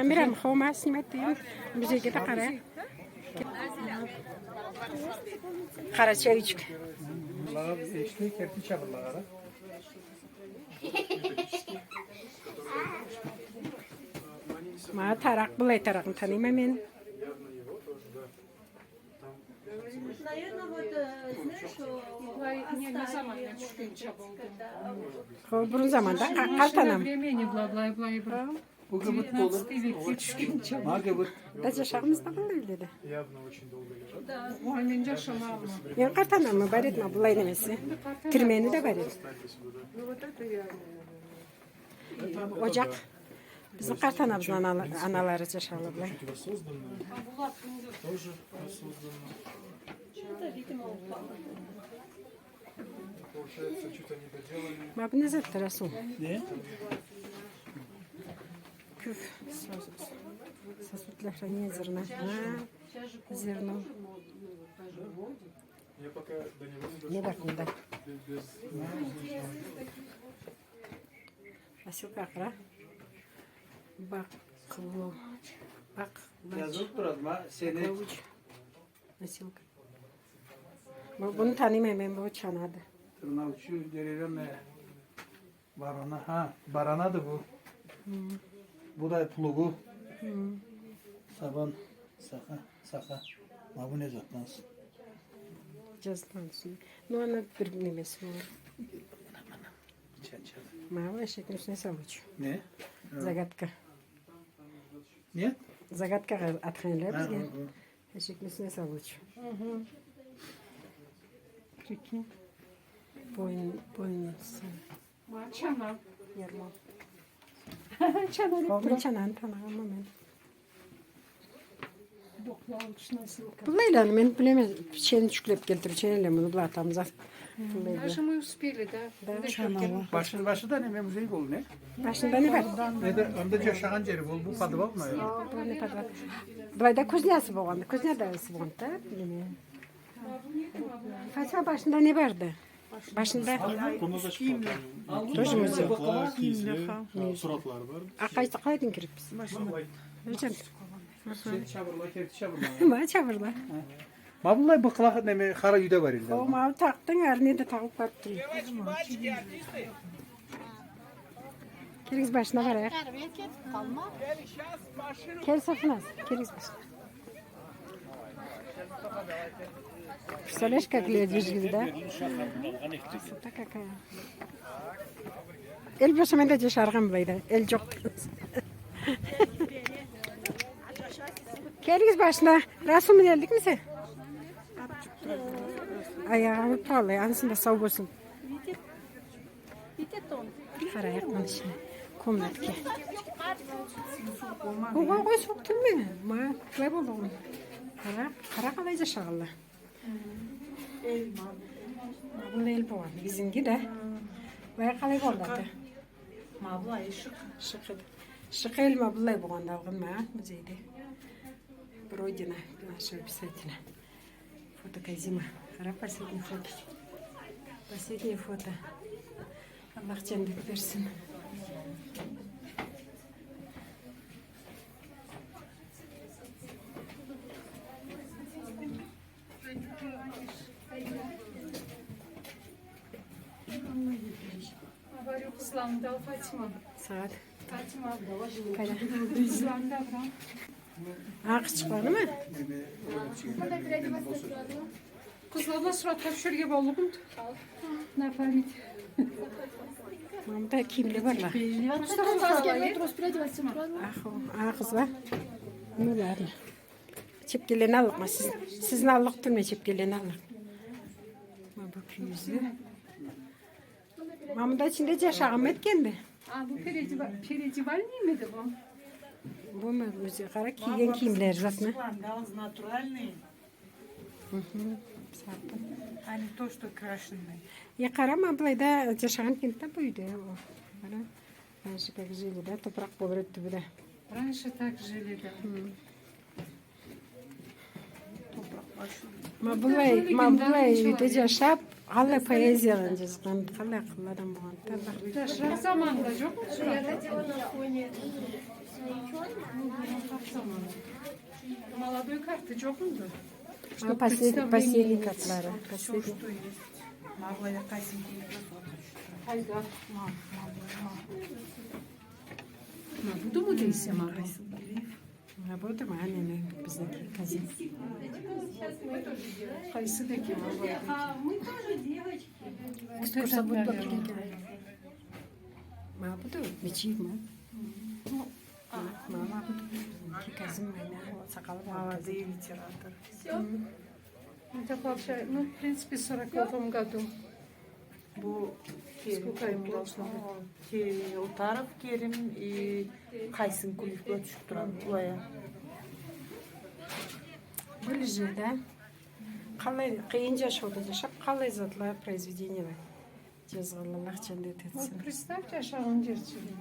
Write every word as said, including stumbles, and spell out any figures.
Мирам, хо, ма снимать этейим. Музейге да къара. Къарачай юйчюк. Ма эшикни керти чабырла къара. Ма таракъ, былай таракъны таныйма мен. Наверное, вот, э, знаешь, что... Былай не, не заманда тюшгенча болду. Хо, бурун заманда, къа-, къарт анам. Времени была, былай, былай, былай. Хо. Бу къыбыт болур. Девятнадцатый векде тюшгенча болду. Ма къыбыт. Да, жашагъаныбыз да былай элде да. Явно очень долго лежат. Да. Ой, мен жашамагъанма. Мен къарт анамы бар эди ма былай немеси. Тирмени да бар эди. Ну, вот это я, наверное. Ожакъ. Бизни къарт анабызны анала-, аналары жашагъанла былай. Тоже воссозданно. Получается, чё-то недоделанное. Ма бу не затды, Расул? Не? Кюф. Сос-, сосуд для хранения зерна. А, зерно. Я пока до него не дошёл. Не бакъ мында. Без, без... Носилка къара. Бакъло-, бакълач. Язылыб турады ма, сени. Бакълач. Носилка. Бу, буну таныйма мен, бу чанады. Тырнаучу, деревянная барана. Ха, баранады бу. Хы. Бу да плугу. Хы. Сабан, саха, саха. Ма бу не затдан? Жазылгъан юсюне. Ну, аны бир немеси бар. Чанча. Ма бу эшекни юсюне салыучу. Не? Загадка. Нет? Загадкагъа атхан элле бизге. Ха, ха, ха. Эшекни юсюне салыучу. Хы-хы. Прикинь. Боюн, боюн. Ма чана. Ярмо. Чана деб тура. Хо, мен чананы таныгъанма мен. Бакълач, носилка. Былайланы мен билеме, пичени жюклеб келтириб, пичениле муну былай атабыз. Былай да. Даже мы успели, да? Да. Чанала. Башында, башында неме музей болду, не? Башында не бар? Неда, анда жашагъан жери болду, бу подвал, наверное. О, бу не подвал? Былайда кузнясы болгъанды, кузня да неси болгъанды да, неме. Фатима, башында не барды? Башында. Тоже музей. Кийимле, ха. Суратлары бар. А къайсы, къайдан кирибиз? Башында. Ма чабырла, керти чабырла. Ма чабырла. Ма быллай бакълакъ неме, хара юйде бар эди. О, ма такъдынг, ары неда тагъылыб барыб тура. Келигиз, башына къарайыкъ. Кел, Сафназ, келигиз башына. Представляешь, как лезет, да? Красота какая. Эл болса, мен да жашаргъанма былайда. Эл жокъду. Келигиз башына. Расул, минелликмисе? Аягъы ауруп къалды, ансы да сау болсун. Къарайыкъ муну ичине. Комнатка. Огъай, огъай, сууукъ тюлме. Ма, былай болду. Къара, къара къалай жашагъанла. Ма былай эл болгъан, бизники да. Былай къалай болгъанды? Ма былай шыкъ. Шыкъ эди. Шыкъ эл ма былай болгъанды алгъын ма музейде. Родина нашего писателя. Фото Казима. Къара, последнее фото. Последнее фото. Аллах жаннет берсин. Къызланы да ал, Фатима. Сагъат. Фатима. Къайда? Къызланы да бир ал. А, къызчыкъланымы? Къызла бла суратха тюшерге боллукъмуду? На память. Мында кийимле барла. Ахо, а, къызла. Ну ладно. Чепкенлени аллыкъма сиз. Сизни аллыкъ тюлме, чепкенлени аллыкъ. Ма бу кийизле. Ма мында ичинде жашагъанмы этгенди? А, бу переодева-, переодевальныймиди бу? Буму, ёзю, къара, кийген кийимлери, затны. Натуральный. Хы-хы, сатып. А не то, что крашеный. Э, къарама, былайда жашагъан экен да бу юйде. О, къара. Раньше как жили, да, топуракъ болур эди бу да. Раньше так жили, да. Хы. Ма былай, ма былай юйде жашап, къаллай поэзиядан жазгъан, къаллай акъыллы адам болгъан. Жашагъан заманда жокъ. Ма Молодой карты джокъмуду? А, послед-, последний картлары. Последний. Хайда, ма, ма, ма. Ма, будуму дейсе, ма? Ма, будуму, а, не, не, бизники, къызым. Къайсы деки, ма, ма. Экскурсовод болуп келген. Ма, буду, Мечиев, ма. Ма, ма, буду. Бизники, Къазым, ма, сакъалы бар. Молодой литератор. Всё. Это получается, ну, в принципе, в сороковом году. Бу Керим. Сколько ему должно быть? Ке-, Утаров Керим и Къайсынкулиев бла тюшюп турады былайгъа. Ближе, да? Къалай, къыйын джашауда джашап, къалай затла, произведениела джазгъанла, Аллах джандет этсин. Вот представь, джашагъан джерчигин.